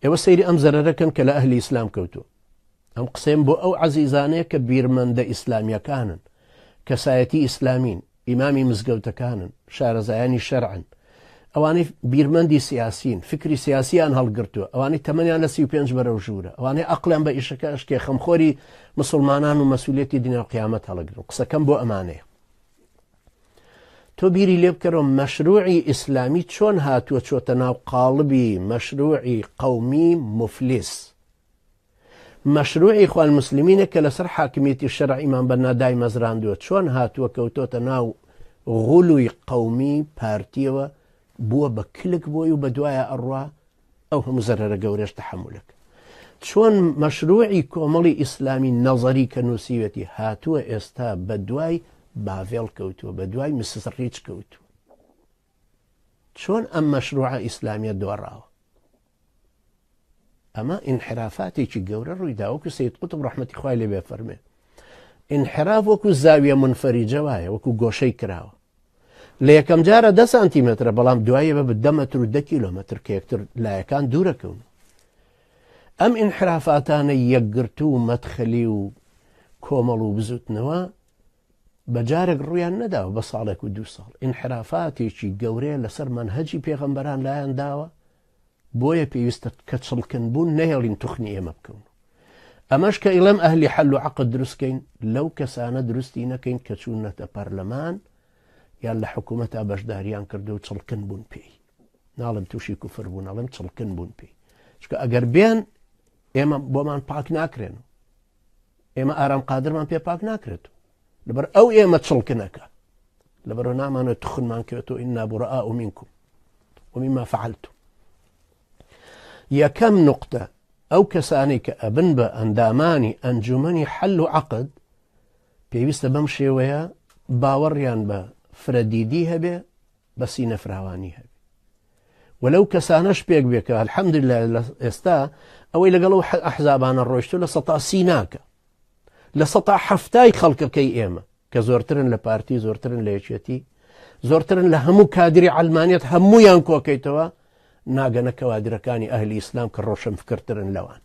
ئێوە سەیری ئەم زەرەرە کەن کە لە ئەهلی ئیسلام کەوتووە. ئەم قسەیەم بۆ ئەو عەزیزانەیە کە بیرمەندە ئیسلامیەکانن، کەسایەتی ئیسلامین، ئیمامی مزگەوتەکانن، شارەزایانی شەرعن، ئەوانەی بیرمەندی سیاسین، فکری سیاسیان هەڵگرتووە، ئەوانەی تەمەنیان لە 35 بەرەو ژوورە، ئەوانەی ئەقڵیان بە ئیشەکە ئەشکێ، خەمخۆری مسوڵمانان و مەسولیەتی دنیا و قیامەت هەڵەگرن. قسەکەم بۆ ئەمانەیە. تۆ بیری لێ بکەرەوە مەشروعی ئیسلامی چۆن هاتووە چۆتە ناو قاڵبی مەشروعی قەومی موفلیس. مەشروعی ئیخوان موسلمینێک کە لەسەر حاکمیەتی شەرع ئیمام بەننا دایمەزراندووە چۆن هاتووە کەوتۆتە ناو غولوی قەومی پارتیەوە بووە بە کلک بۆی و بەدوایە ئەڕوا ئەو هەموو زەرەرە گەورەش تەحەمولەک چۆن مەشروعی کۆمەڵی ئیسلامی نەزەری کە نووسیوێتی هاتووە ئێستا بە دوای باڤێڵ کەوتووە بە دوای مسز ڕیچ کەوتووە چۆن ئەم مەشروعە ئیسلامیە دۆڕاوە ئەمە ئینحرافاتێکی گەورە ڕوویدا وەکو سید قوتب ڕەحمەتی خوای لێ بێ فەرمێ ئینحراف وەکو زاویە منفەریجە وایە وەکو گۆشەی کراوە لە یەکەم جارە دە سانتیمەترە بەڵام دوایە بە دە مەتر و دە کیلۆمەتر کە یەکتر لایەکان دوورەکەون ئەم ئینحرافاتانە یەکگرتوو و مەدخەلی و کۆمەڵ و بزوتنەوە بە جارێک ڕویان نەداوە بە ساڵێک و دوو ساڵ ئینحرافاتێکی گەورەیە لەسەر مەنهەجی پێغەمبەران لایان داوە بۆیە پێویستە کە چڵکن بوون نەهێڵین توخنی ئێمە بکەون ئەمەش کە ئیڵێم ئەهلی حەل و عەقد دروستکەین لەو کەسانە دروستی نەکەین کە چوونەتە پەرلەمان یان لە حکوومەتا بەشداریان کردو و چڵکن بوون پێی ناڵم تووشی کوفر بوون ئەڵێم چڵکن بوون پێی چکە ئەگەر بێن ئێمە بۆمان پاک ناکرێن ئێمە ئارام قادرمان پێ پاک ناکرێت لەبەر ئەو ئێمە چڵکنەکە لەبەرەوە نامانەوە تخنمان کەوێتەوە ئینا براء منکم ومما فعلتم یەکەم نقطە ئەو کەسانەی کە ئەبن بە ئەندامانی ئەنجومەنی حەل و عەقد پێویستە بەم شێوەیە باوەڕیان بە فرەدیدی هەبێ بە سینە فراوانی هەبێ و لەو کەسانەش پێک بێ کە الحەمدللە لە ئێستا ئەوەی لەگەڵ ئەو ئەحزابانە ڕۆیشتو 30% ناکە 70% خەڵکەکەی ئێمە کە زۆرترن لە پارتی زۆرترن لە یەکێتی زۆرترن لە هەموو کادری عەلمانیەت هەموویان کۆکەیتەوە ناگەنە کەوادرەکانی ئەهلی ئیسلام کە ڕۆشن فکرترن لەوان.